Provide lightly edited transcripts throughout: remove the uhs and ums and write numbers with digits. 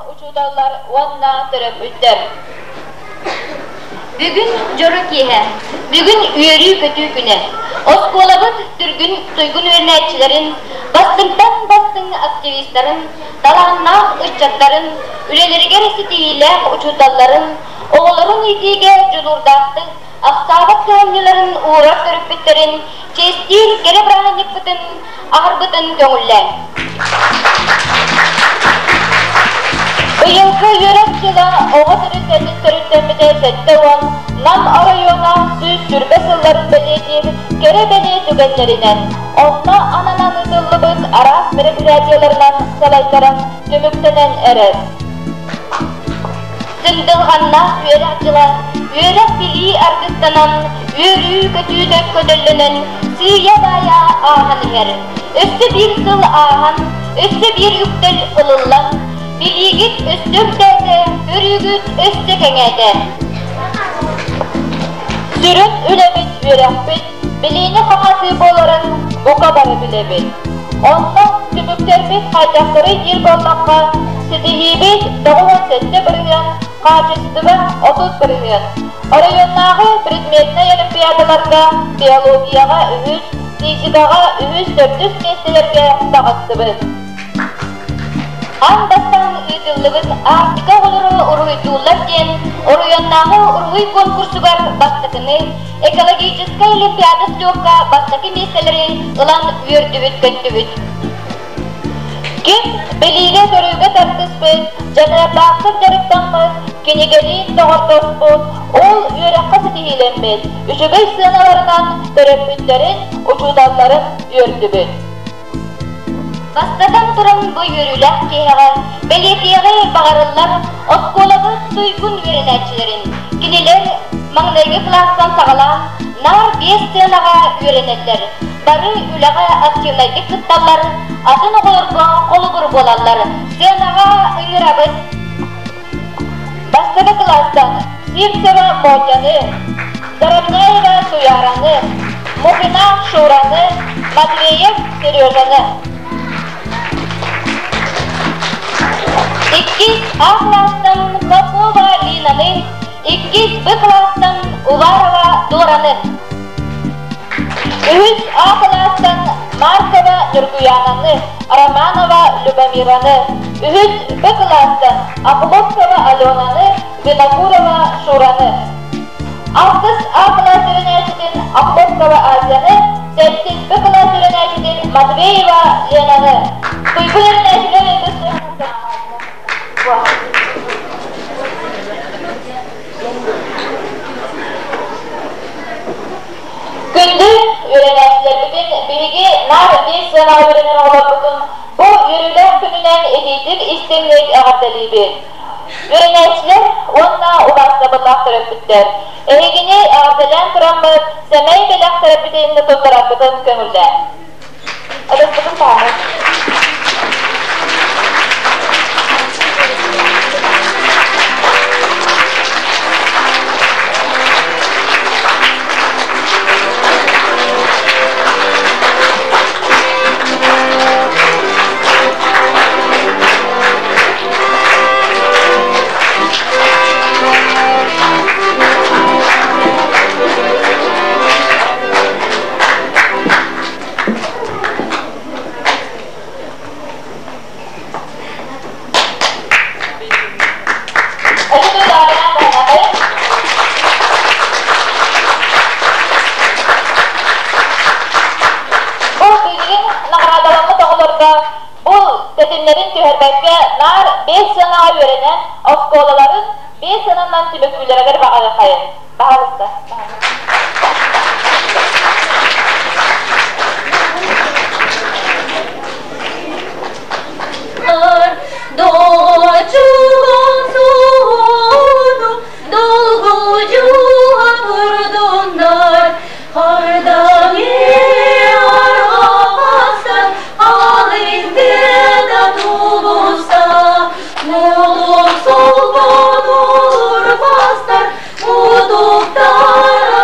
учууталлар уонна төрөппүттэр! Бүгүн дьоро киэһэ, бүгүн үөрүү-көтүү күнэ. Оскуолабыт түргүн туйгун үөрэнээччилэрин, бастыҥтан бастыҥ активистарын, талааннаах ыччаттарын, үлэлэригэр ситиһиилээх учууталларын, оҕолорун иитиигэ дьулуурдаахтык ахсаабат кыһамньыларын уурар төрөппүттэрин чиэстиир кэрэ бырааһынньыкпытын аһарбытын көҥүллээҥ. Быйылгы үөрэх дьыла оҕо тэрилтэтин төрүттэммитэ 70, Нам оройуона 120 сылларын бэлиэтиир кэрэ-бэлиэ түгэннэринэн, онно ананан ыытыллыбыт араас мероприятиеларынан салайтаран түмүктэнэн эрэр. Сындылҕаннаах үөрэх дьыла үөрэх-билии аргыстанан, үөрүү-көтүү көтөллөнөн сыыйа-баайа ааһан иһэр. Өссө биир сыл ааһан, өссө биир үктэл ылыллан, билиигит өссө үрдээтэ, көрүүгүт өссө кэҥээтэ. Сүрүн үлэбит үөрэхпит, билиини хаҥатыы буоларын бука бары билэбит. Онно түмүктэрбит хайдахтарый диир буоллахха, ситиһиибит 97%, хаачыстыба 30%. Оройуоннааҕы предметнэй олимпиадаларга биологияҕа үһүс, физикаҕа үһүс-төрдүс миэстэлэргэ таҕыстыбыт. Аан бастаан ыытыллыбыт Арктика оҕолоро уруһуйдууллар диэн оройуоннааҕы уруһуй конкурсугар бастакыны, экологическай олимпиада слёкка бастакы миэстэлэри ылан үөрдүбүт-көттүбүт. Ким билиигэ-көрүүгэ тардыспыт, дьаныардаахтык дьарыктаммыт, кинигэлиин доҕордоспут, ол үөрэххэ ситиһиилэммит, үчүгэй сыаналарынан төрөппүттэрин, учууталларын үөрдүбүт. Бастатан туран бу үөрүүлээх киэһэҕэ бэлиэтиэҕи баҕарыллар оскуолабыт туйгун үөрэнээччилэрин, кинилэр маҥнайгы кылаастан саҕалаан наар биэс сыанаҕа үөрэнэллэр, бары үлэҕэ активнайдык кытталлар, атын оҕолорго холобур буолаллар. Сыанаҕа ыҥырабыт. Бастакы кылаастан Сивцева Мотяны, Заровняева Туяраны, Мухина Шураны, Матвеев Сережаны. Иккис А кылаастан Попова Линаны, иккис Б кылаастан Уварова Дораны. Үһүс А кылаастан Маркова Ньургуянаны, Романова Любомираны, үһүс Б кылаастан Охлопкова Аленаны, Винокурова Шураны. Алтыс А кылаас үөрэнээччитин Охлопкова Азияны, сэттис Б кылаас үөрэнээччитин Матвеева Ленаны. Туйгун үөрэнээччилэр Күндү үөрэнээччилэрбитин биһиги наар биир сыанаҕа үөрэнэр оҕолорбутун бу үөрүүлээх күнүнэн итиитик истиҥник эҕэрдэлиибит. Үөрэнээччилэр уонна убаастабыллаах төрөппүттэр, эһигини эҕэрдэлээн тураммыт сэмэй бэлэх төрөппүтүн туттарарбытын көҥүллээҥ. Ытыспытын таһаарыҥ. Бу билигин наҕараадаламмыт оҕолорго бу тэтимнэрин түһэрбэккэ наар биэс сыанаҕа үөрэнэн оскуолаларын биэс сыананан түмүктүүлэригэр баҕарыахайын. Баһаалыста. Долгучуга турдуннар, Хардаҥы арҕахастан Алынтыда тулуста, Мулук солбонур бастар, Мутуктар.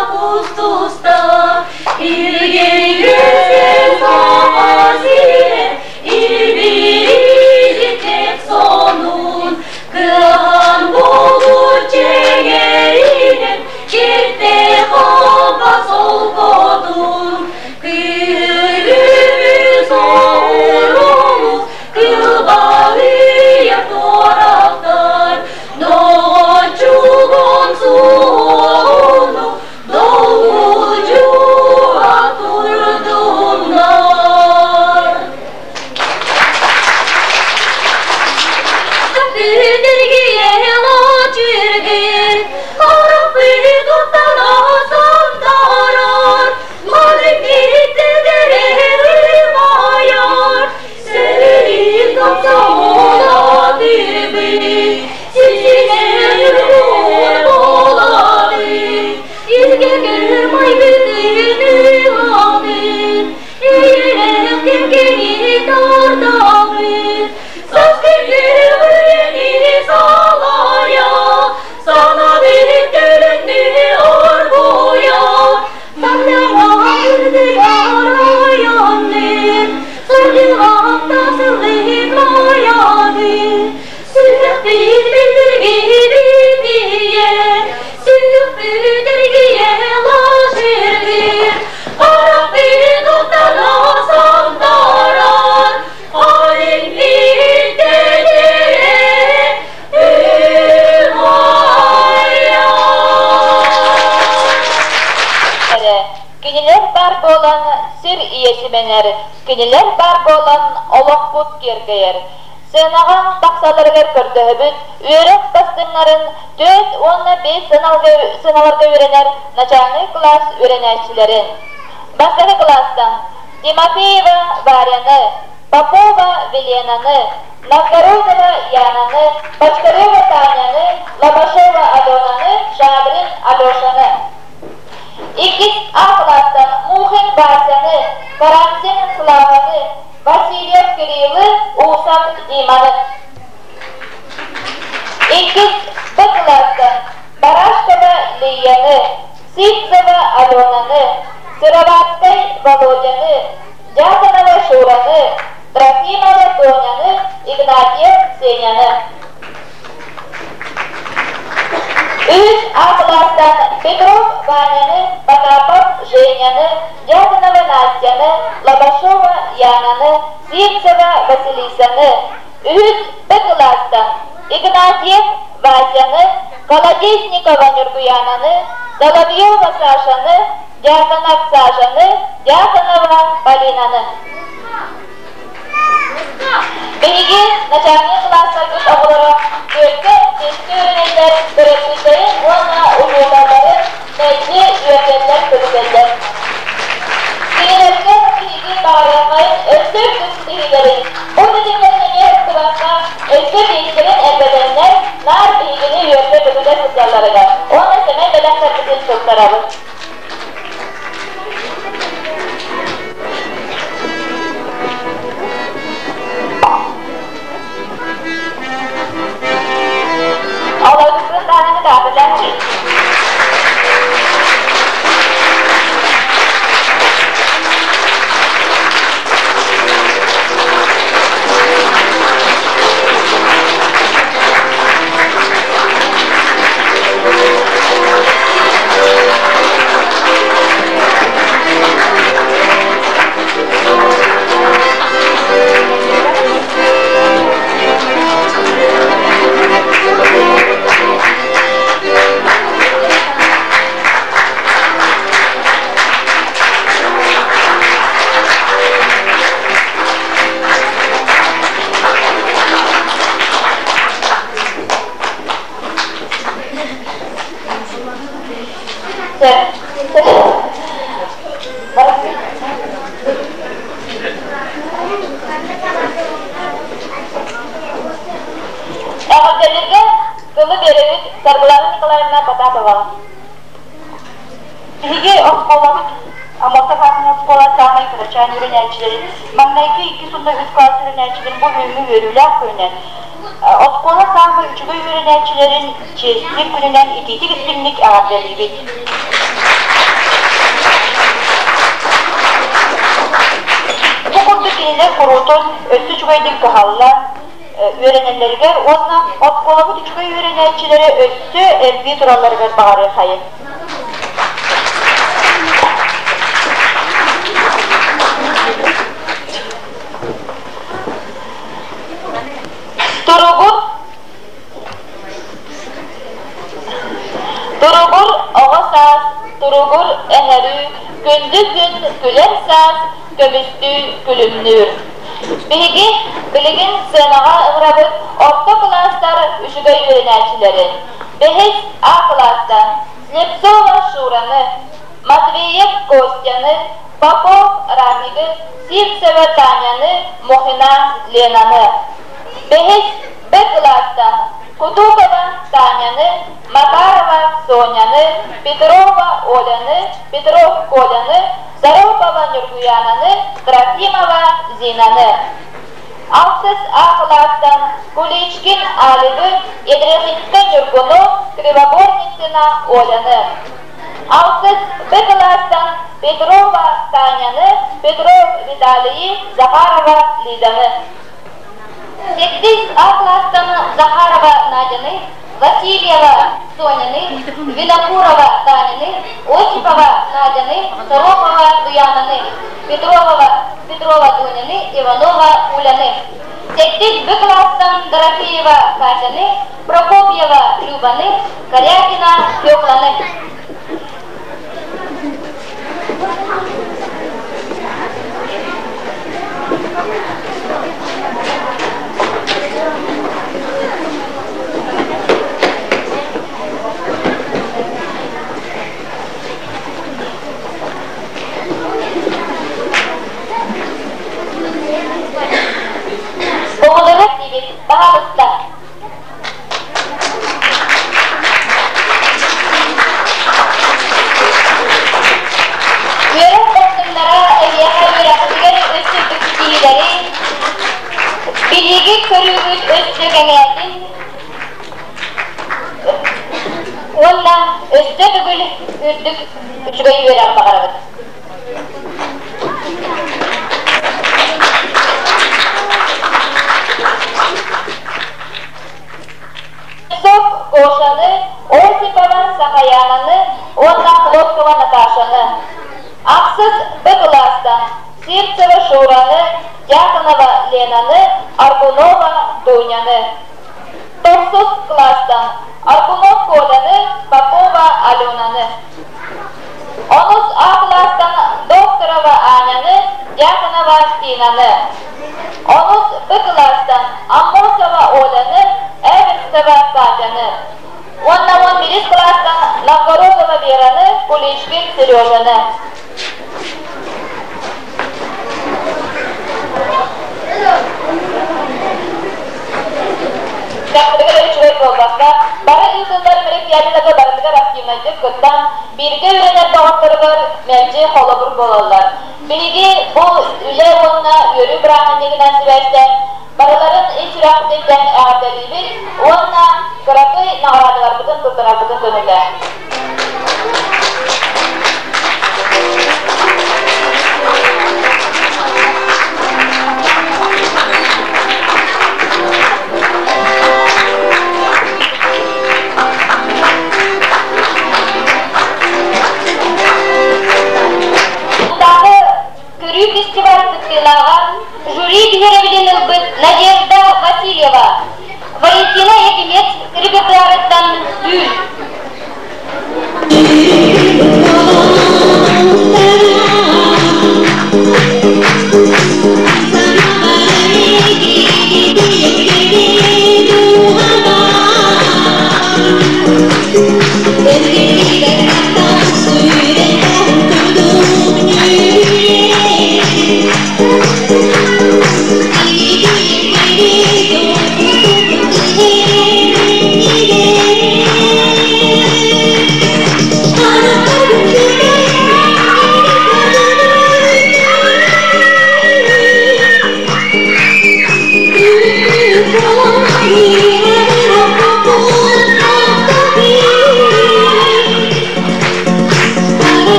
Кинилэр баар буолан сир ийэ симэнэр, кинилэр баар буолан олохпут киэркэйэр. Сыанаҕа тахсалларыгар көрдөһөбүт, үөрэх бастыҥнарын 4 уонна 5 сыаналарга үөрэнэр начальнай кылаас үөрэнээччилэрин. Бастакы кылаастан Тимофеева Варяны, Попова Веленаны, Новгородова Янаны, Бочкарева Таняны, Лобашова Аленаны, Шадрин Алешаны. Иккис А кылаастан Мухин Васяны, Карамзин Славаны, Васильев Кириллы, Усов Диманы. Иккис Б кылаастан Барашкова Лияны, Сивцева Аленаны, Сыроватскай Володяны, Дьяконова Шураны, Трофимова Тоняны, Игнатьев Сеняны. Үс А кылаастан Петров Ваняны, Потапов Женяны, Дьяконова Настяны, Лобашова Янаны, Сивцева Василисаны. Үс Б кылаастан Игнатьев Васяны, Колодезникова Нюргуянаны, Соловьева Сашаны, Дьяконов Сашаны, Дьяконова Полинаны. Биһиги начальнай кылаастарбыт оҕолоро түөркэ, биэскэ үөрэнэллэр, төрөппүттэрин уонна учууталларын мэлдьи үөрдэллэр-көтүтэллэр. Кинилэргэ биһиги баҕарыаххайын өссө үрдүк ситиһиилэрин, бу тэтимнэрин эмиэ быстыбакка, өссө биэстэрин элбэтэннэр, наар биһигини үөрдэ-көтүтэ сылдьалларыгар уонна сэмэй бэлэхтэрбитин туттарабыт. Аларгытын даҕаны таатылар. Сөп. Эҕэрдэлииргэ тылы биэрэбит Саргылана Николаевна Потапова. Биһиги оскуолабыт Аммосов аатынан оскуола саамай кырачаан үөрэнээччилэрин, маҥнайгы икки уонна үс кылаас үөрэнээччилэрин бу бүгүҥҥү үөрүүлээх күнүнэн оскуола саамай үчүгэй үөрэнээччилэрин чиэстиир күнүнэн итиитик-истиҥник эҕэрдэлиибит. Бу курдук кинилэр куруутун өссө үчүгэйдик кыһаллан үөрэнэллэригэр уонна оскуолабыт үчүгэй үөрэнээччилэрэ өссө элбии туралларыгар баҕарыахайын. Туругур Туругур оҕо саас, туругур эһэрүү, күндү күн күлэр саас, көмүстүү күлүмнүүр. Биһиги билигин сыанаҕа ыҥырабыт орто кылаастар үчүгэй үөрэнээччилэрин. Бэһис А кылаастан Слепцова Шураны, Матвеев Костяны, Попов Рамигы, Сивцева Таняны, Мухина Ленаны. Бэһис Б кылаастан Кутукова Таняны, Макарова Соняны, Петрова Оляны, Петров Коляны, Соропова Нюргуянаны, Трофимова Зинаны. Алтыс А кылаастан Куличкин Алигы, Едрехинскай Нюргуну, Кривоборницына Оляны. Алтыс Б кылаастан Петрова Таняны, Петров Виталийы, Захарова Лиданы. Сэттис А кылаастан Захарова Васильева Соняны, Винокурова Таняны, Осипова Надяны, Соропова Туянаны, Петрова, Петрова Дуняны, Иванова Уляны. Сэттис Б кылаастан Дорофеева Катяны, Прокопьева Любаны, Корякина Фекланы. Оҕолору диибит, баһаалыста. Үөрэх бастыҥнара эһиэхэ үөрэххитигэр өссө үрдүк ситиһиилэри, билиигит көрүүгүт өссө кэҥээтин уонна өссө төгүл үрдүк үчүгэй үөрэҕи баҕарабыт. Соп Гошаны, Осипова Сахаянаны уонна Хлопкова Наташаны, ахсыс Б кылаастан Сивцева Шураны, Дьяконова Ленаны, Аргунова Дуняны, тохсус кылаастан Аргунов Коляны, Попова Аленаны, онус А кылаастан Докторова Аняны, Дьяконова Тинаны, онус Б кылаастан Аммосова Оляны, Эверстова Катяны уонна 11 кылаастан Новгородова Вераны, Куличкин Сережаны. Дьахтарыгар үчүгэй буолбакка, бары ыытыллар мероприятиеларга барытыгар активнайдык кыттан, бииргэ үөрэнэр доҕотторугар мэлдьи холобур буолаллар. Биһиги бу үлэ уонна үөрүү бырааһынньыгынан сибээстээн барыларын ис сүрэхпититтэн эҕэрдэлиибит уонна кыракый наҕараадаларбытын туттарарбытын көҥүллээ. Тағы көрүү фестиваль кыттыылааҕа жюри биһирэбилин ылбыт Надежда Васильева, Валентина Якимец репертуарыттан Түүл.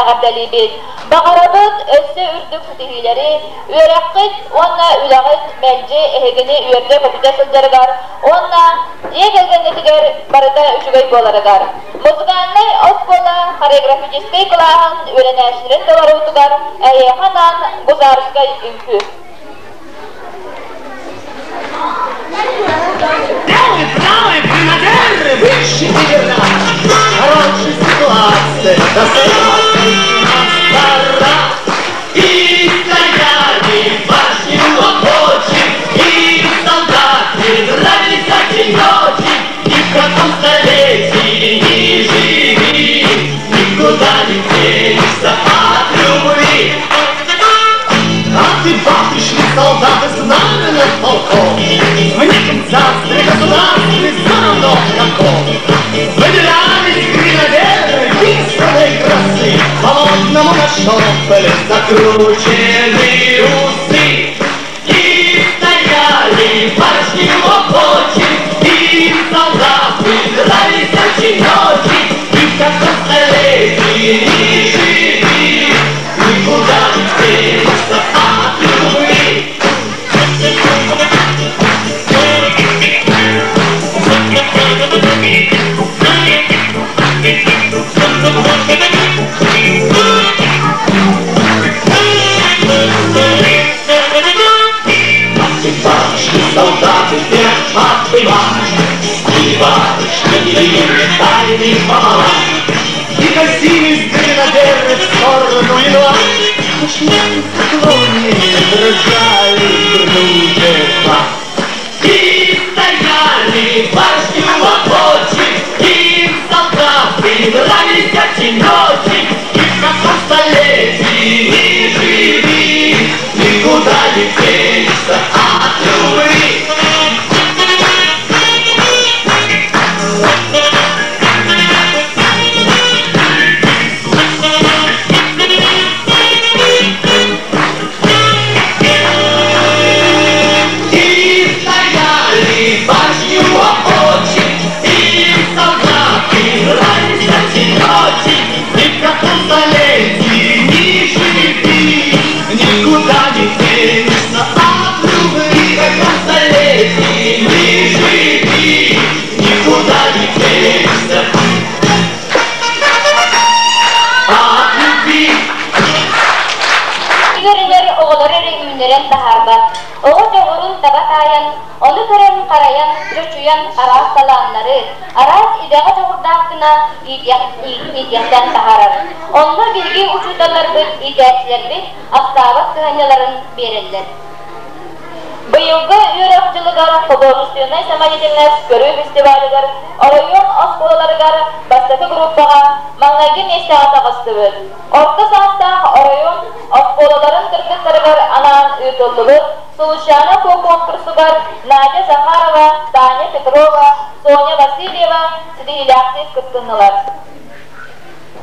эҕэрдэлиибит! Баҕарабыт өссө үрдүк ситиһиилэри, үөрэххит уонна үлэҕит мэлдьи эһигини үөрдэ-көтүтэ сылдьарыгар уонна дьиэ кэргэҥҥитигэр барыта үчүгэй буоларыгар. Музыкальнай оскуола хореографическай кылааһын үөрэнээччилэрин толоруутугар эһиэхэ анаан гусарскай үҥкүү. Белый, правый, гренадеры, выше севера. Хорошая ситуация, достаточно стара. И стояли башни у обочин, и солдаты дрались очень-очень, и в каком столетии не живи, никуда не денешься от любви. А ты шли солдаты с нами над полком, В неком царстве, государстве, все равно в каком. Выбирались гренадеры писаной красы, По модному нашоптали закрученные усы. И стояли барышни у обочин, И солдаты дрались очень-очень, И в каком столетии не живи, Никуда не денешься от любви. Барышни, солдаты, вверх марш, И барышни делили тайны пополам, И косились гренадеры в сторону едва, Уж на склоне дрожали кружева. И стояли барышни у обочин, И солдаты дрались очень-очень, И в каком столетии не живи, Никуда не денешься от любви. И стояли башни у обочин, И солдаты дрались очень-очень, И в каком столетии не живи, Никуда не денешься от любви. В каком столетии не живи, Никуда не денешься от любви. Үөрэнэр оҕолор эрэ үүннэрэн таһаарбат, оҕо дьоҕурун таба таайан, ону көрөн-харайан, чочуйан араас талааннары, араас идэҕэ дьоҕурдаах гына иитиэхтэн таһаарар. Онно биһиги учууталларбыт, иитээччилэрбит ахсаабат кыһамньыларын биэрэллэр. Быйылгы үөрэх дьылыгар художественнай самодеятельность көрүү фестивалыгар оройуон оскуолаларыгар бастакы группаҕа маҥнайгы миэстэҕэ таҕыстыбыт. Орто саастаах оройуон оскуолаларын кыргыттарыгар анаан ыытыллыбыт Сулусчаана Куо конкурсугар Надя Захарова, Таня Петрова, Соня Васильева ситиһиилээхтик кыттыннылар.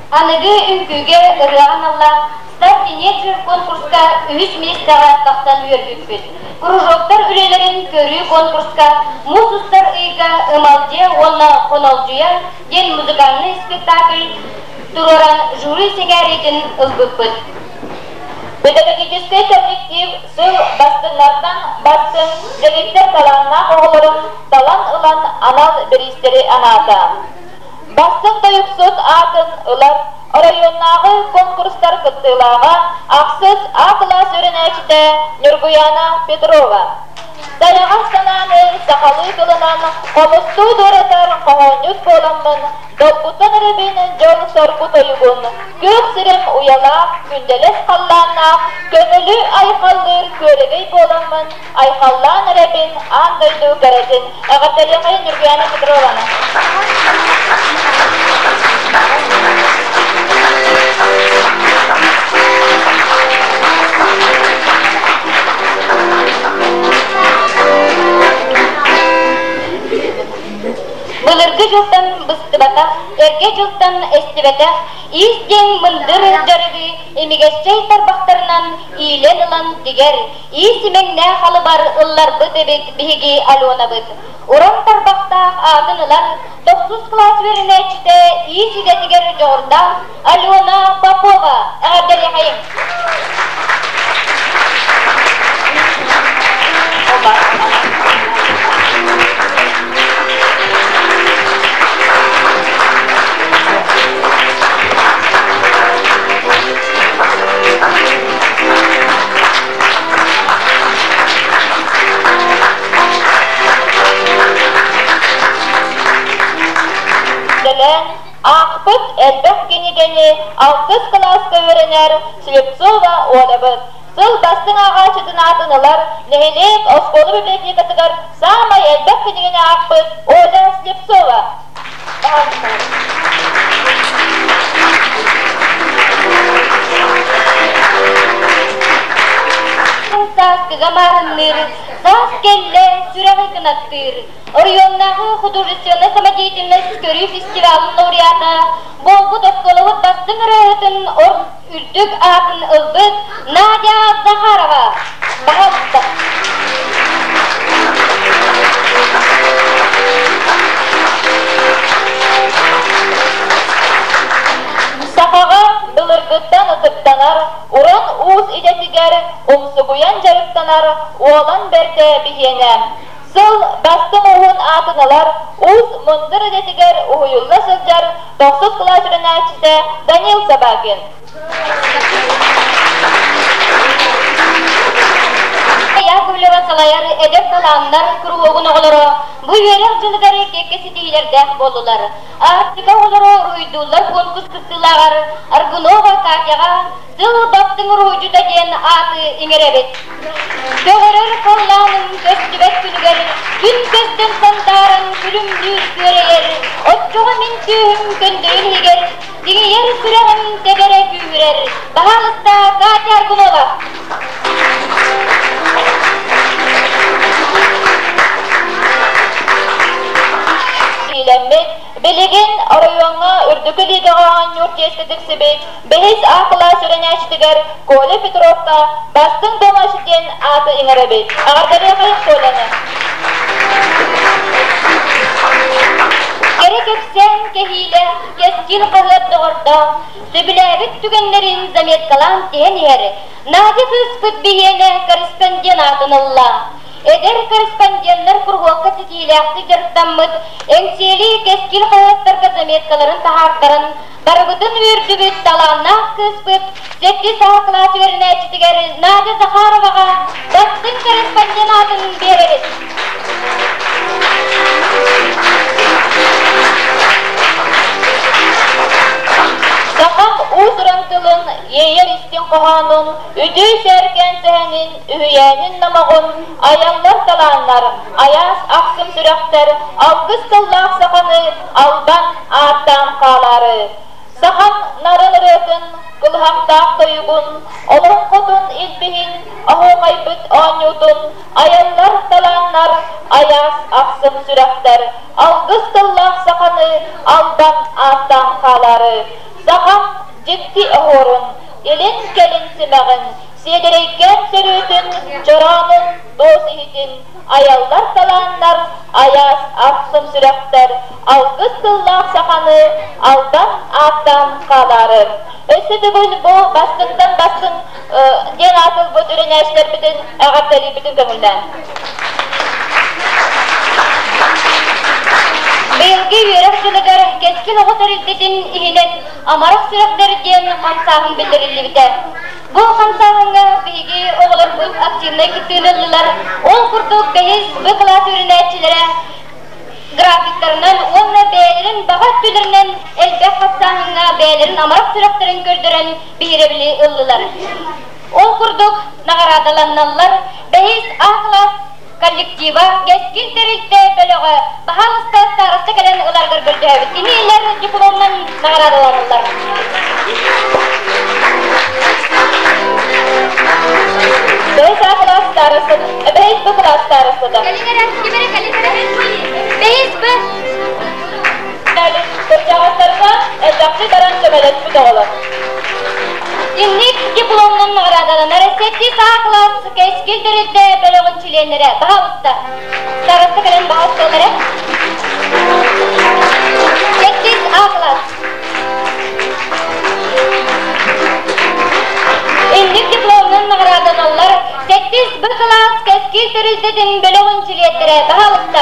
Аныгы үҥкүүгэ ырыаҕа аналлаах Стар Тинейджер конкурска үһүс миэстэҕэ тахсан үөрбүппүт. Кружоктар үлэлэрин көрүү конкурска муус устар ыйга Ымалдьыйа уонна Хонолдьуйа диэн музыкальнай спектакль туруоран жюри сэҥээриитин ылбыппыт. Педагогическай коллектив сыл бастыҥнартан бастыҥ дэгиттэр талааннаах оҕолорун талан ылан анал бириистэри анаата. Бастыҥ тойуксут аатын ылар оройуоннааҕы конкурстар кыттыылааҕа ахсыс А кылаас үөрэнээччитэ Ньургуйаана Петрова. Сайаҕас санааны сахалыы тылынан хомустуу дуоратар хоһоонньут буоламмын, долгутан эрэбин дьол-соргу тойугун, күөх сирим уйалаах, күндэлэс халлааннаах, көҥүлү айхаллыыр күөрэгэй буоламмын, айхаллаан эрэбин аан дойду кэрэтин. Эҕэрдэлиэхэйин Ньургуйаана Петрованы. Былыргы дьылтан быстыбат уларыйбатах, эргэ дьылтан эстибэтэх иис диэн мындыр дьарыгы имигэсчэй тарбахтарынан иилэн ылан тигэр, иис имэҥнээх алыбар ылларбыт эбит биһиги Аленабыт. Уран тарбахтаах аатын ылан, тохсус кылаас үөрэнээччитэ иис идэтигэр дьоҕурдаах Алена Попова эҕэрдэлиэхэйиҥ! Дэлээн аахпыт элбэх кинигэни алтыс кылааска үөрэнэр Слепцова Олябыт сыл бастыҥ ааҕааччытын аатын ылар нэһилиэк оскуола библиотекатыгар саамай элбэх кинигэни аахпыт Оля Слепцова. Сааскыга маарынныыр, саас кэллэ сүрэҕи кынаттыыр. Оройуоннааҕы художественнай самодеятельность көрүү фестивалын лауреата, буолбут оскуолабыт бастыҥ ырыаһытын үрдүк аатын ылбыт Надя Захарова. Пожалуйста. Сахаҕа былыргыттан ытыктанар, уран уус идэтигэр умсугуйан дьарыктанар уолан бэрдэ биһиэнэ. Сыл бастыҥ ууһун аатын ылар, уус мындыр идэтигэр уһуйулла сылдьар тохсус кылаас үөрэнээччитэ Данил Собакин. Яковлева салайар эдэр талааннар куруһуогун оҕолоро бу үөрэх дьылыгар кэккэ ситиһиилэрдээх буоллулар. Арктика оҕолоро уруһуйдууллар конкурс кыттыылааҕар Аргунова Катяҕа Сыл бастыҥ уруһуйдьута диэн ааты иҥэрэбит. Көҕөрөр халлааным көстүбэт күнүгэр күн көстөн сандааран күлүмнүүр күөрэйэр, оччоҕо мин түөһүм көндөйүн иһигэр тиҥийэр сүрэҕим тэбэрэ күүһүрэр. Баһаалыста, Катя Аргунова! Иилэммит, билигин оройуоҥҥа үрдүкү лигаҕа оонньуур чиэскэ тиксибит Бэһис А кылаас үөрэнээччитигэр Коля Петровка бастыҥ домаш диэн ааты иҥэрэбит. Эҕэрдэлиэхэйин Коляны. Кэрэ кэпсээн кэһиилэ, кэскил хаһыат доҕордоох, сөбүлээбит түгэннэрин заметкалаан тиһэн иһэр Надя кыыспыт биһиэнэ корреспондент аатын ылла. Эдэр корреспонденнар куруһуокка ситиилээхтик дьарыктаммыт Эҥсиэли кэскил хаһыаттарга заметкаларын таһаартаран Барыбытын үөрдүбүт талааннаах кыыспыт сэттис А кылаас үөрэнээччитигэр Надя Захароваҕа бастыҥ корреспондент аатын биэрэбит. Сахам уус-уран тылын, иэйэр истиҥ хоһоонун, үтүө сээркээн сэһэнин, үһүйээнин номоҕун айаллар талааннар, айаас ахсым сүрэхтэр, алгыс тыллаах саханы албан ааттаан хаалаары, сахам нарын ырыатын, кылыһахтаах тойугун, олоҥхотун илбиһин, оһуохайбыт оонньуутун айаллар талааннар, айаас ахсым сүрэхтэр, алгыс тыллаах саханы албан ааттаан хаалаары, сахам дьикти оһуорун, илин-кэлин симэҕин, сиэдэрэйкээн сөрүөтүн, чороонун туос иһитин айаллар талааннар, айаас ахсым сүрэхтэр, алгыс тыллаах саханы албан ааттаан хаалаары. Өссө төгүл бу бастыҥтан бастыҥ диэн аатылбыт үрэнээччилэрбитин эҕэрдэлиирбитин көҥүллээн. Быйылгы үөрэх дьылыгар Кэскил оҕо тэрилтэтин иһинэн Амарах сүрэхтэр диэн хамсааһын биллэриллибитэ. Бу хамсааһыҥҥа биһиги оҕолорбут активнай кыттыыны ыллылар. Ол курдук бэһис Б кылаас үөрэнээччилэрэ графиктарынан уонна бэйэлэрин баҕа өттүлэринэн элбэх хамсааһыҥҥа бэйэлэрин амарах сүрэхтэрин көрдөрөн биһирэбили ыллылар. Ол курдук наҕараадаланналлар бэһис А кылаас коллектива Кэскил тэрилтэ бөлөҕө баһаалыста староста кэлэн ыларгар көрдөһөбүт. Кинилэр дипломунан наҕараадаланаллар. Бэһис А кылаас староста, бэһис Б кылаас старостата. Кэлин эрэ, ким эрэ кэлин эрэ. Бэһис Б. Сэттис А кылаас Кэскил тэрилтэ бөлөҕүн чилиэннэрэ, баһаалыста, староста кэлэн баһаалысталлара. Сэттис А кылаас. Инник дипломунан наҕарааданаллар сэттис Б кылаас Кэскил тэрилтэтин бөлөҕүн чилиэттэрэ, баһаалыста.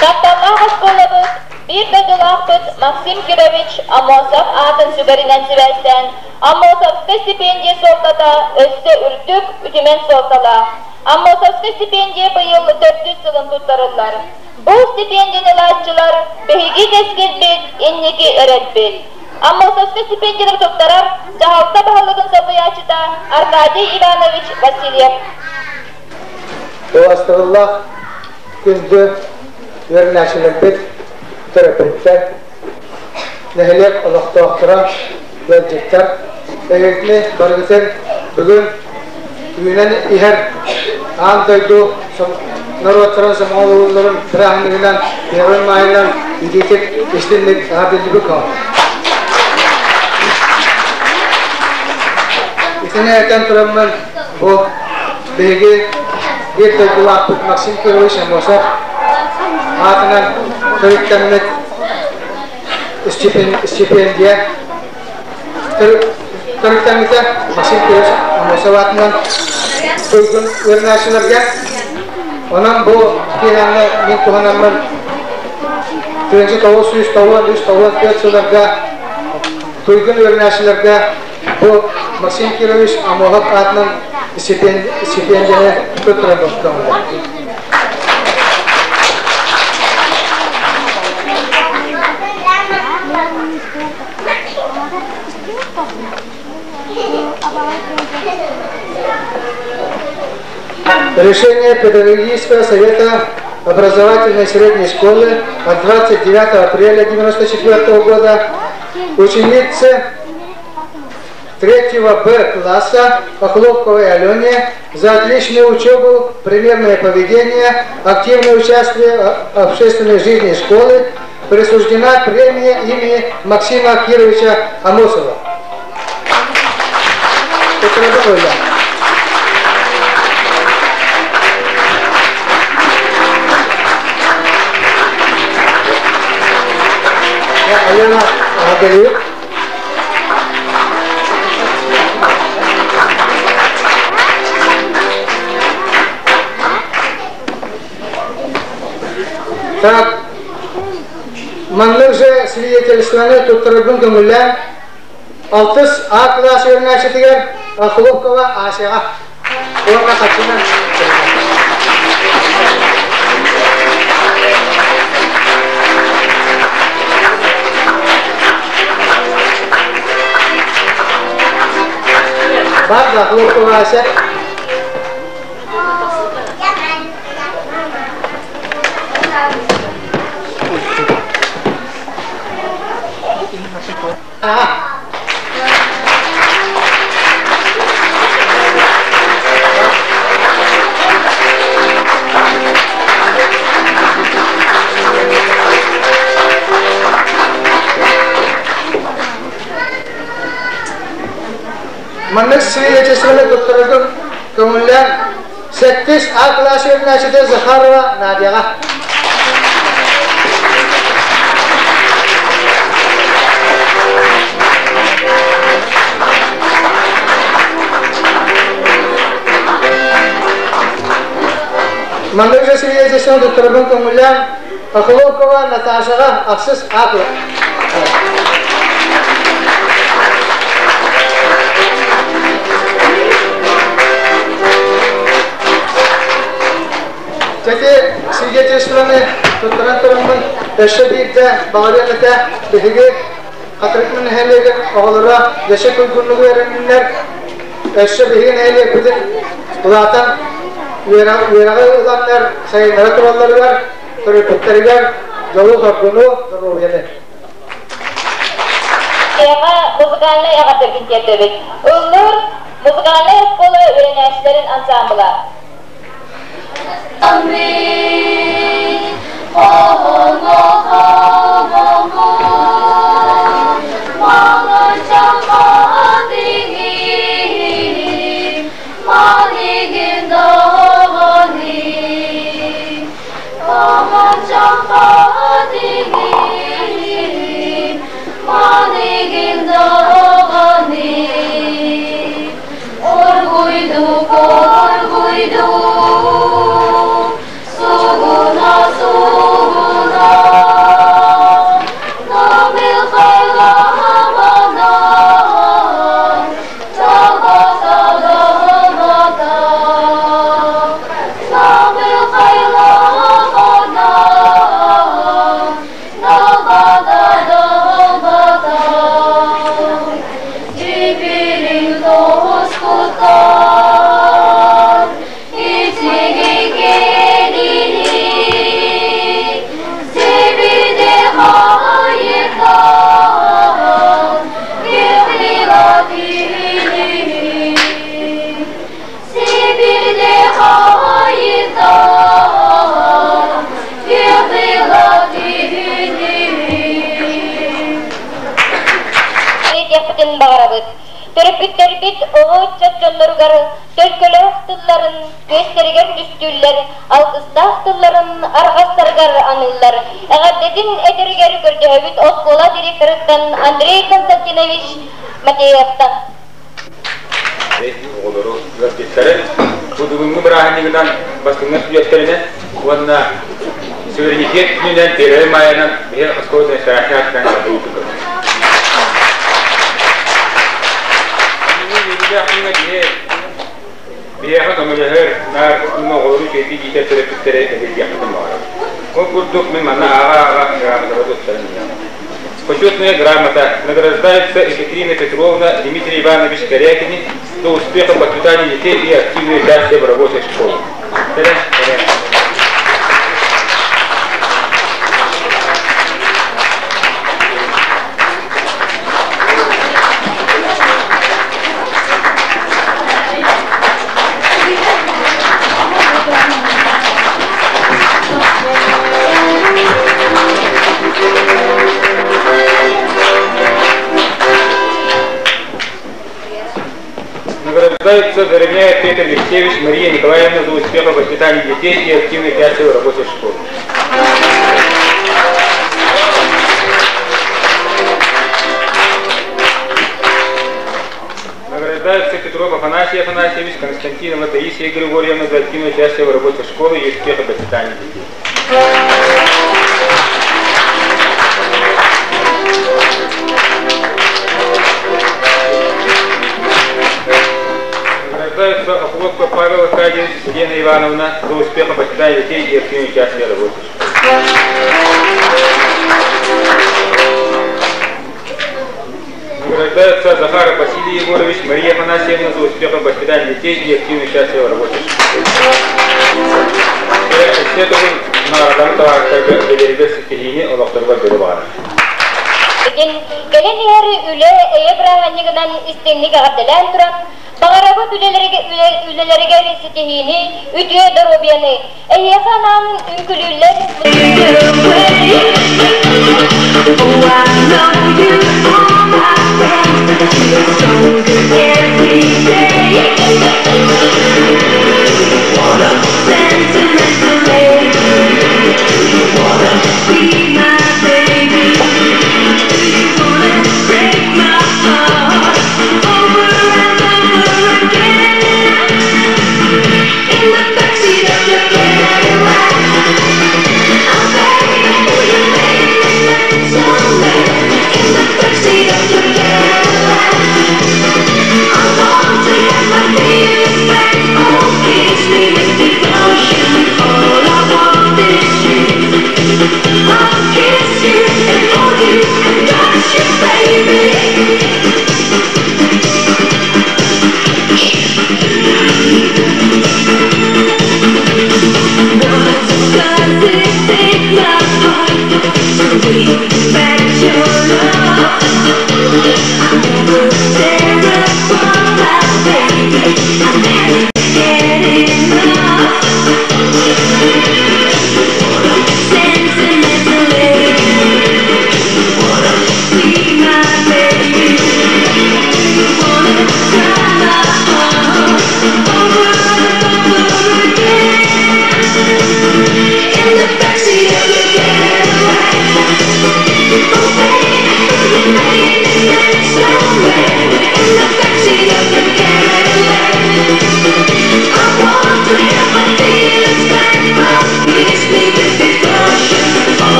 Тапталлаах оскуолабыт биир дойдулаахпыт Максим Кирович Аммосов аатын сүгэринэн сибээстээн Аммосовскай стипендия суолтата өссө үрдүк, үтүмэн суолталаах. Аммосовскай стипендия быйыл төрдүс сылын туттарыллар. Бу стипендияны ылааччылар биһиги кэскилбит, инники эрэлбит. Аммосовскай стипендиялары туттарар дьаһалта баһылыгын солбуйааччыта Аркадий Иванович Васильев. Убастабыллаах күндү үөрэнээччилэрбит, төрөппүттэр, нэһилиэк олохтоохторо, ыалдьыттар, эһигини барыгытын бүгүн үүнэн иһэр аан дойду норуоттарын сомоҕолоһууларын бырааһынньыгынан Первый маайынан итиитик истинник эҕэрдэлиибит. Итини этэн тураммын бу биһиги биир дойдулаахпыт Максим Кирович Аммосов аатынан төрүттэммит стипендия төрүттэммитэ Максим Кирович Аммосов аатынан туйгун үөрэнээччилэргэ. Онон бу киэһээҥҥи мин туһанаммын 1993-94 сылларга туйгун үөрэнээччилэргэ бу Максим Кирович Аммосов аатынан стипендияны туттаран көҥүллэр. Решение Педагогического совета образовательной средней школы от 29 апреля 1994 года ученице 3 Б класса Охлопковой Алене за отличную учебу, примерное поведение, активное участие в общественной жизни школы присуждена премия имени Максима Кировича Амосова. Поздравляю. Алена Агалиев. Так, маннык же свидетельствоны туттарарбын көҥүллээн алтыс А кылаас үөрэнээччитигэр Охлопкова Асяҕа уонна хаччынан. Бар да Охлопкова Ася. Маннык свидетельствоны туттараргын көҥүллээн сэттис А кылаас үөрэнээччитэ Захарова Надяҕа. Маннык же свидетельствоны туттараргын көҥүллээн Охлопкова Наташаҕа ахсыс А кылаас. Дьэти свидетельствоны туттаран тураммын өссө биирдэ баҕарыам этэ биһиги Хатырыкмын нэһилиэгин оҕолоро өссө туйгуннук үөрэнниннэр, өссө биһиги нэһилиэкпитин улаатан үөрэҕи ыланнар сайыннара туралларыгар, төрөппүттэригэр дьолу-соргуну, доруобуйаны. Тема музыкальнай эҕэрдэргин тиэрдэбит. Ыллыыр музыкальнай оскуола үөрэнээччилэрин ансаамбыла. Диэхпитин баҕарабыт. Төрөппүттэрбит оҕо ыччат дьонноругар төлкөлөөх тылларын күөстэригэр түстүүллэр, алгыстаах тылларын арҕастарыгар аныыллар. Эҕэрдэтин этэригэр көрдөһөбүт оскуола директорыттан Андрей Константинович Матеевтан. Оҕолору ыалдьыттары бу бүгүҥҥү бырааһынньыгынан бастыҥнар сүлүөттэринэн уонна суверенитет күнүнэн Первай Майанан биһи оскуола администрация аатынан Биһиэхэ көмөлөһөр, наар уонна оҕолору үчүгэйдик иитэр төрөппүттэри эһиилиэхпитин баҕарабыт. Ол курдук мин манна ааҕа-ааҕа грамоталары туттаран иһэҕин. Почетная грамота награждается Екатерина Петровна Дмитрий Иванович Корякини за успеха в воспитании детей и активное участие в работе школы. Награждаются Веремеев Петр Алексеевич, Мария Николаевна за успеха в воспитании детей и активной участие в работе школы. Награждаются Петров Афанасий Афанасьевич, Константинова Таисия Григорьевна за активное участие в работе школы и успеха в воспитании детей. Награждаются Охлопко Павел Аркадьевич, Елена Ивановна за успех в воспитании детей и активное участие в работе Награждаются Захаров Василий Егорович, Мария Афанасьевна за успех в воспитании детей и активное участие в работе. Өссө төгүл наҕарааданы таһаартарга үлэлэригэр ситиһиини олохторугар бөрө баҕарар. Итин кэлэн иһэр үлэ эйэ бырааһынньыгынан истиҥник эҕэрдэлээн туран, баҕарабыт үлэлэригэр ситиһиини, үтүө доруобуйаны, эһиэхэ анаан үҥкүлүүллэр Baby, I never get enough.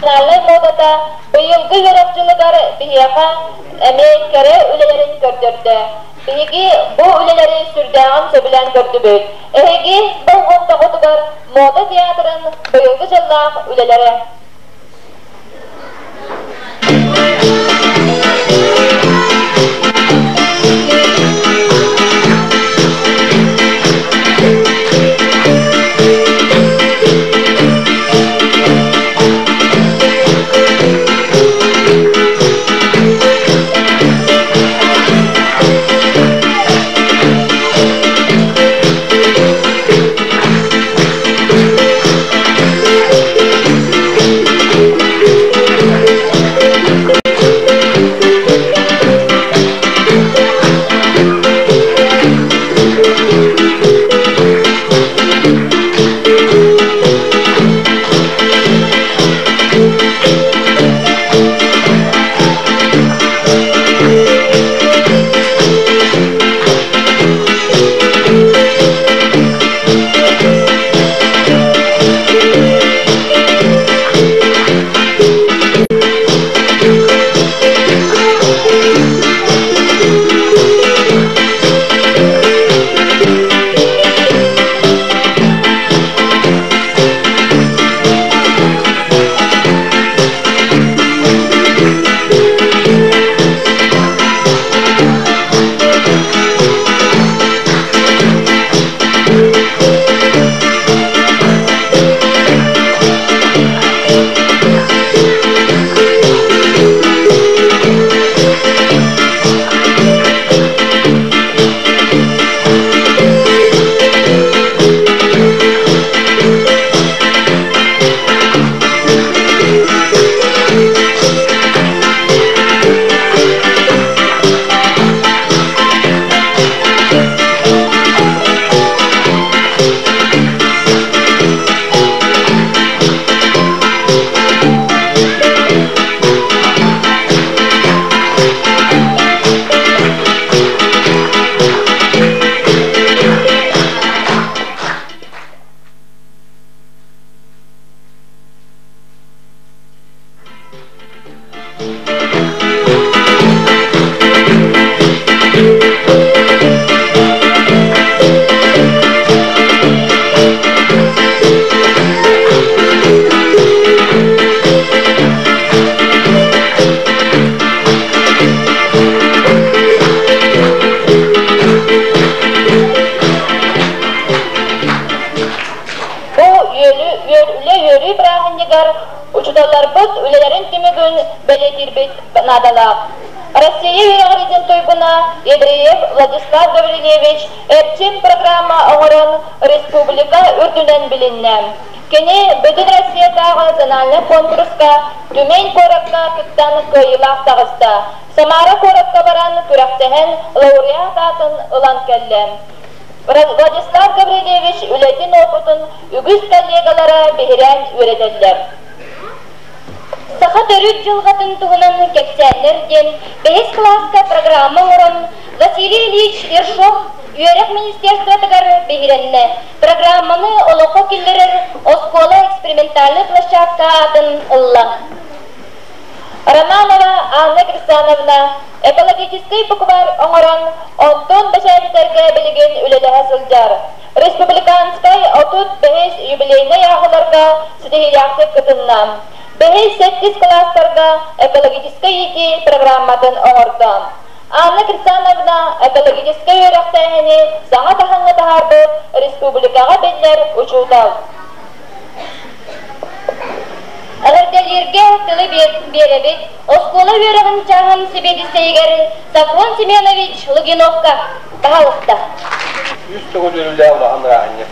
Национальнай муодата быйылгы үөрэх дьылыгар биһиэхэ эмиэ кэрэ үлэлэрин көрдөрдө. Биһиги бу үлэлэри сүрдээҕин сөбүлээн көрдүбүт. Эһиги болҕомтоҕутугар Мода театрын быйылгы дьыллаах үлэлэрэ. Бу үлэ үөрүү бырааһынньыгар учууталларбыт үлэлэрин түмүгүн бэлиэтиирбит наадалаах. Россия үөрэҕириитин туйгуна Ядреев Владислав Гаврильевич Эрчим программа оҥорон республика үрдүнэн билиннэ. Кини Бүтүн Россиятааҕы национальнай куонкуруска Тюмень куоракка кыттан кыайыылаах таҕыста. Самара куоракка баран күрэхтэһэн лауреат аатын ылан кэллэ. Владислав Гаврильевич үлэтин уопутун үгүс коллегалара биһирээн үөрэтэллэр. Саха төрүт дьылҕатын туһунан кэпсээннэр диэн бэһис кылааска программа оҥорон Василий Ильич Ершов Үөрэх министерствотыгар биһирэннэ. Программаны олоххо киллэрэр оскуола экспериментальнай площадка аатын ылла. Романова Анна Крисановна экологическай букварь оҥорон, онтон бэчээттэргэ билигин үлэлэһэ сылдьар. Республиканскай 35 юбилейнай ааҕыларга ситиһиилээхтик кытынна. Бэһис-сэттис кылаастарга экологическай иитии программатын оҥордо. Анна Крисановна экологическай үөрэхтээһини саҥа таһымҥа таһаарбыт республикаҕа биллэр учуутал. Эҕэрдэлииргэ тылы биэрэбит оскуола үөрэҕин чааһын сэбиэдиссэйигэр Софрон Семенович Лугиновка. Баһаалыста. Үс төгүл үөрүүлээх улахан бырааһынньык.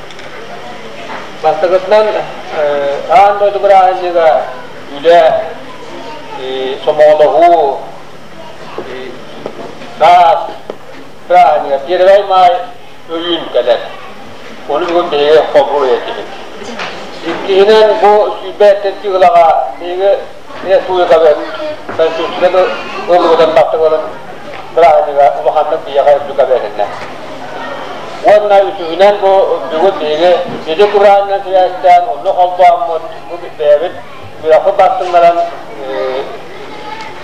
Бастакытынан аан дойду бырааһынньыга үлэ, сомоҕолоһуу, саас бырааһынньыга Первай маай өрүүн кэлэр. Ону бүгүн биһиги холбуу этибит. Иккиһинэн бу 105 ылаҕа биһиги республикабыт Конституцияны ыллыбытын баттыгылын бырааһынньыга улаханнык биһиэхэ үрдүк эбэтиннэ. Уонна үсүһүнэн бу бүгүн биһиги ити бырааһынньыгынан сибээстээн онно холбооммут бу бэйэбит үөрэхпит бастыҥнарын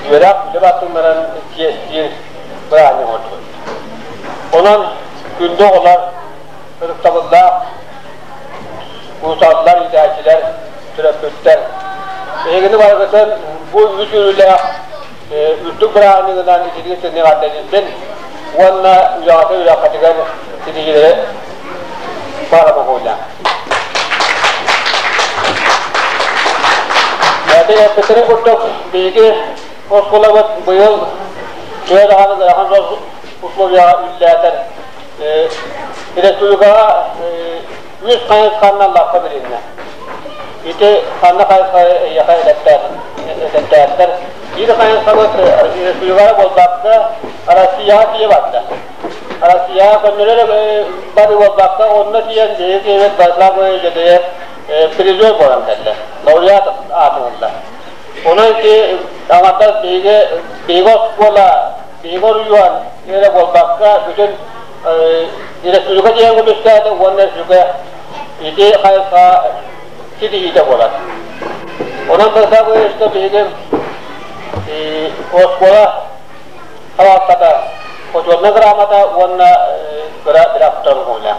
үөрэх үлэ бастыҥнарын чиэстиир бырааһынньык оҥордубут. Онон күндү оҕолор, ытыктабыллаах учууталлар, иитээччилэр, төрөппүттэр, эһигини барыгытын бу үгүс үөрүүлээх үрдүк бырааһынньыгынан итинник сынньаҕардэнилбин уонна үлэҕитэ үрэххитигэр ситиһиилэри баҕара буолуо. Этин эппиттэрин курдук, биһиги оскуолабыт быйыл төһө даҕаны ыарахан условияҕа үллээтэр республикаҕа үс хайысханнан лаппа билиннэ. Ити ханна хайысха эйиэхэ элэктээттэр. Биир хайысхабыт республикаҕа буолбакка, Россияҕа тиийэ барда. Россияҕа көннөрөр бары буолбакка, онно тиийэн биһиги киһибит Владислав Дедеев призер буолан кэллэ. Лауреат аатын ылла. Онон ити аҥардас биһиги биһиги оскуола, биһиги оройуон эрэ буолбакка, бүтүн республика диэн көмүскээтэ уонна республика ити хайысха ситиһиитэ буолар. Онон Владислав Владимировичка биһиги оскуола салалтата Почетная грамота уонна кыра бирактор уһуйа.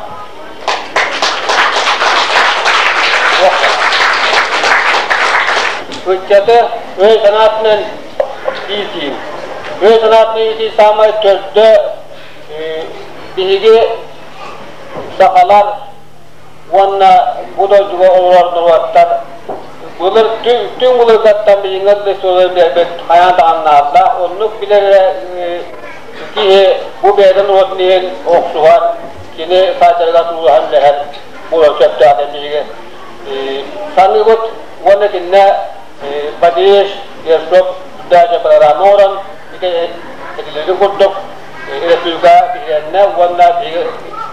Ыччаты өй санаатынан иитии. Өй санаатынан иитии саамай төрдө биһиги сахалар уонна бу дойдуга олорор норуоттар былыр түҥ былыргаттан билиҥҥэ дылы суолун биэрбит хайаан даҕаннааллаах оннук билэр эрэ киһи бу бэйэтин норуотун иһин охсуһар кини сайдарыгар тулуһан үлэһэр буолар сөптөөх диэн биһиги саныыбыт уонна итиннэ Бадеев Ершов даже программа оҥорон этилэрин курдук республика биһирэннэ уонна биһиги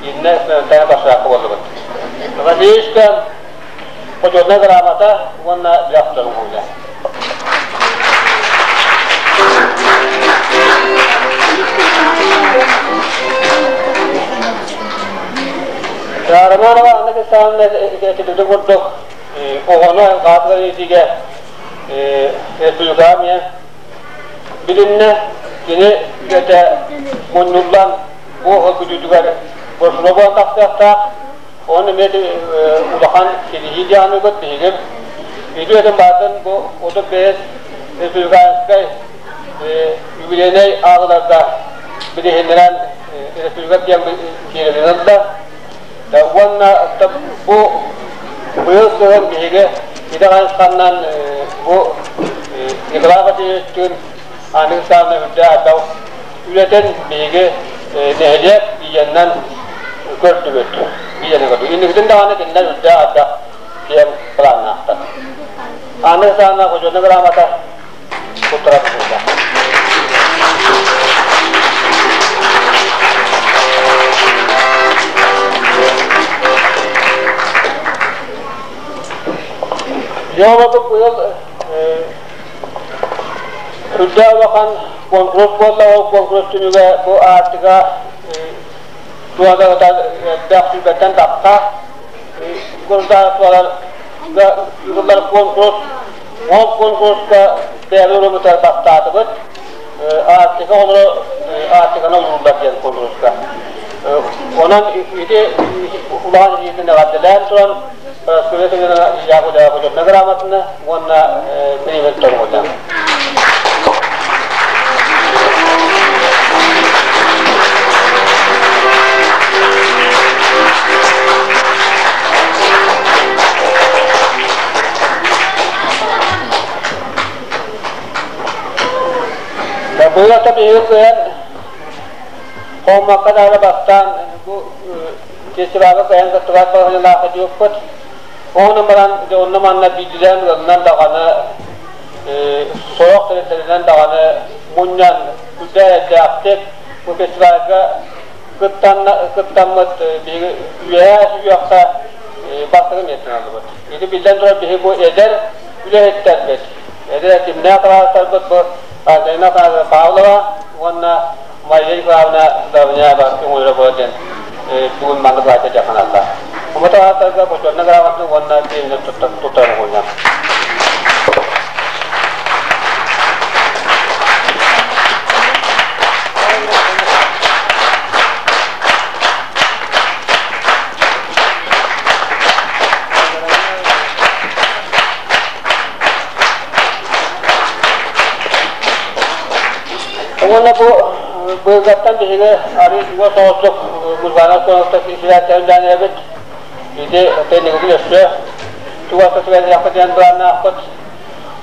иннэ таҥа тахсаакка буоллубут. Васильевичка Почетная грамота уонна для уһуйа. Романова Анна Александровна этилбитин курдук оҕону хаатыгар иитиигэ республикаҕа эмиэ билиннэ. Кини үлэтэ мунньуллан бу бүтүүтүгэр брошюра буолан тахсыахтаах. Оны эмиэ улахан ситиһии дианыгыт биһиги үтүөтүн баатын бу 35 республиканскай юбилейнай ааҕыларга билиһиннэрэн республика диэн киирэрин ылла. Уонна бу быйыл сылын биһиги идэ хайысханнан бу Николай Васильевичтыын аныгы саамай үрдээх элбэх үлэтин биһиги нэһилиэк ийэннэн көрдүбүт. Ийэни көрдүбүт. Инникитин даҕаны кинилэр үрдээх элбэх киэҥ планнаахтар. Аныгы саамай Хочуонна грамота туттарар буолла. Дьоҕобут быйыл үрдээх улахан куонкурус буолла. Ол куонкурус түмүгэ бу Аартыка Туода элбэх сүүрбэттэн тахса государстволарга ыытыллар конкурс. Ол конкурска бэйэбит урумутар бастаатыбыт. Арктика оҕолоро Арктиканы олууллар диэн конкурска. Онон ити улахан илиитин эҕэрдэлээн туран Парасковья Семеновна Яковлева Почетная грамотаны уонна премия туттарбыта. Быйыл биһиги кыайан Хооммакка даҕаны бастаан бу фестивалга кыайан кыттыбат балаһыанньалаах диэппит. Ону баран дьэ онно манна биирдиилээн ыалынан даҕаны сорох тэрилтэлэринэн даҕаны мунньан үрдээхтик бу фестивальга кыттаммыт биһиги үөһээ сүһүөххэ бастакы миэстэни ыллыбыт. Ити биллэн турар биһиги бу эдэр үлэһиттэрбит, эдэр эрчимнээх табаарыстарбыт бу Антонина Павлова уонна Мария Николаевна Давняева өҥөлөрө буолар диэн бүгүн маннык баайда дьаханаллар. Уматаҕаттарга бочуотунай грамотаны уонна премияны туттаран уһуйна. Уонна бу быйылгаттан биһиги арыы чугас соҕустук Музыкальнай оскуолатыгар сибээстээн эрэбит. Ити тэнигитин өссө чугаска сибээстэһиэхпит диэн былааннаахпыт.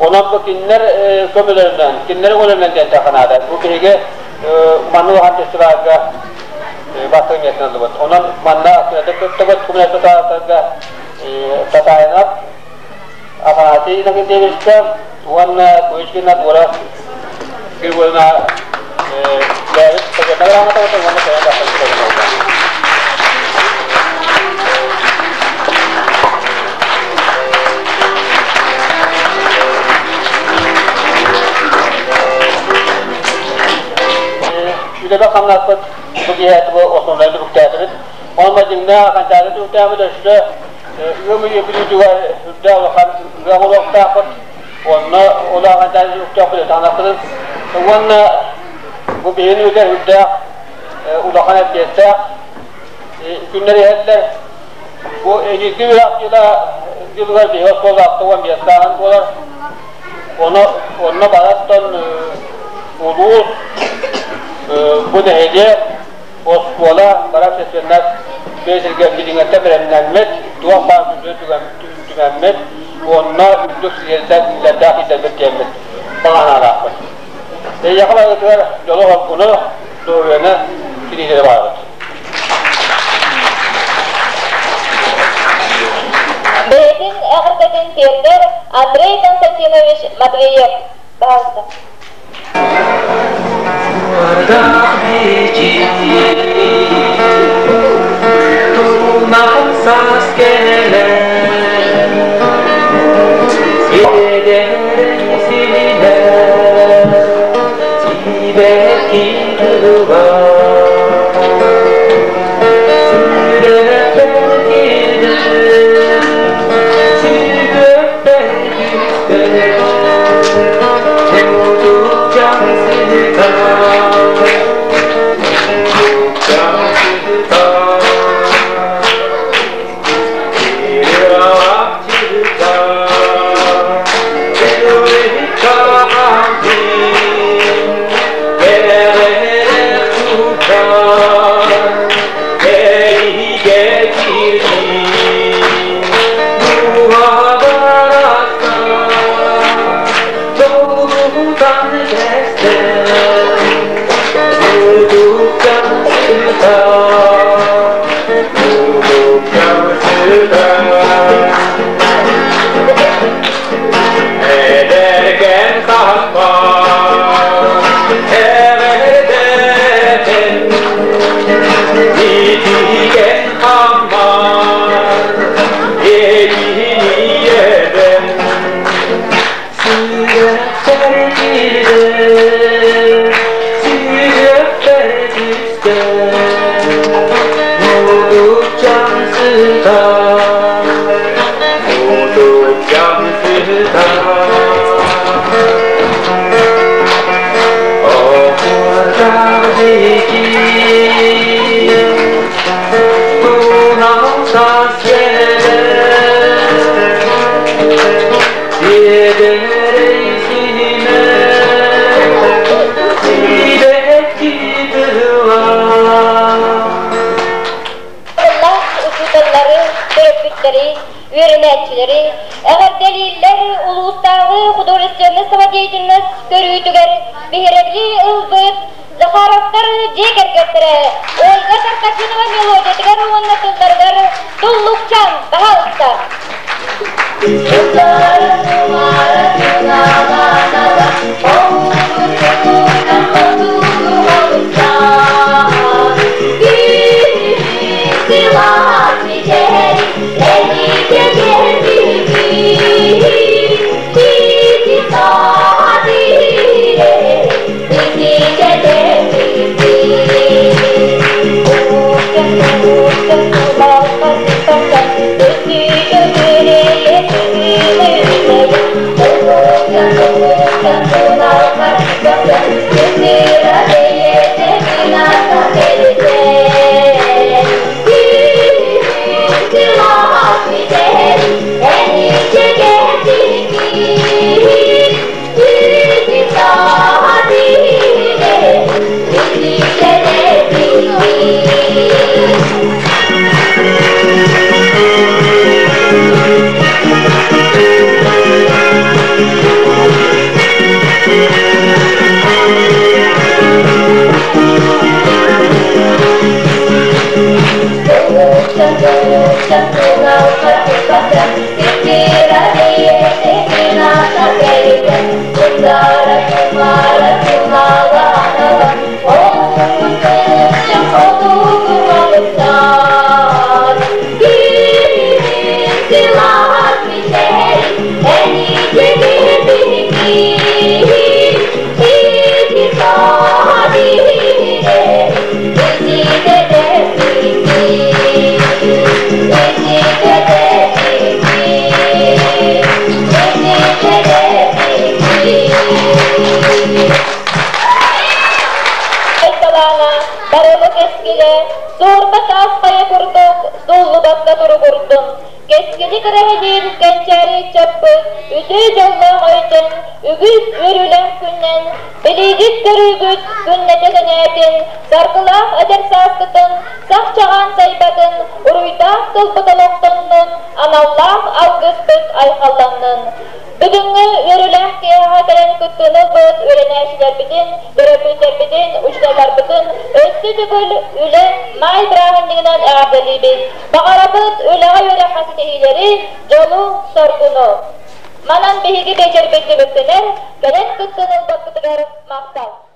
Онон бу кинилэр көмөлөрүнэн, кинилэр өҥөлөрүнэн диэн наада. Бу биһиги манна улахан фестивальга бастакы миэстэни ыллыбыт. Онон манна кыттыбыт кумулятор Татаинов Афанасий Иннокентьевичка уонна Куичкина Дора Григорьевна бэйэбит Почетная грамотабытын уонна кэлэн тахсан Үлэбэ хамнаспыт бу киһи бу основной түбүктээтибит. Онно дьиҥнээх хантаары түбүктээбит өссө ыам ыйы бүтүүтүгэр үрдээх улахан ыам олохтоохпут. Онно улахан түбүктээхпит таҥнахпытын уонна бу биһини үтэр үрдээх улахан эппиэттээх күннэр иһэллэр. Бу эһиги үөрэх дьыла дьылыгар биһиги оскуола 65 сааһын буолар. Ону онно бараттан улуус бу нэһилиэк оскуола бары общественнай тыа сиргэ билиҥҥэттэн бэлэмнэммит, туох баар күндү түмэммит, уонна үрдүк сиэрдээх иитэрбит диэммит баҕа санаалаахпыт. Эйиэхэ барытыгар дьолу-соргуну, доруобуйаны ситиһиилэри баҕарабыт. Бэйэтин эҕэрдэтин тиэрдэр Андрей Константинович Матвеев. Пожалуйста. Саас кэлэн сиэдэрэй силинэн сибэкки тыла сүрэхпэр киирдэ сүрэхпэр түстэ Мутукчам сыта мутукчам сыта Ederken kahpa everdeten Itigen hamar Elini eden Sürekler girde Sürekler düşte Тыллаах учууталлары, төрөппүттэри, үөрэнээччилэри эҕэрдэлииллэр улуустааҕы художественнай самодеятельность көрүүтүгэр биһирэбили ылбыт Захаровтар дьиэ кэргэттэрэ Ольга Таркачинова мелодиятыгар уонна тылларыгар Туллукчан, баһаалыста! Талаана барылы кэскилэ суурба таас хайа курдук сууллубакка туругурдун, кэскили кэрэһэлиир кэнчээри ыччаппыт үтүө дьоллоох өйтөн үгүс үөрүүлээх күннэн билиигит-көрүүгүт күннэтэ кэҥээтин, саргылаах эдэр сааскытын сах чаҕаан сайбатын, уруйдаах тылбыт олохтоннун, аналлаах алгыспыт айхалланнын. Бүгүҥҥү үөрүүлээх киэһэҕэ кэлэн кыттыыны ылбыт үөрэнээччилэрбитин, төрөппүттэрбитин, учууталларбытын өссө төгүл Үлэ Маай бырааһынньыгынан эҕэрдэлиибит! Баҕарабыт үлэҕэ-үөрэххэ ситиһиилэри, дьолу-соргуну! Манан биһиги биэчэрбит түмүктэнэр, кэлэн кыттыыны ылбаккытыгар махтал!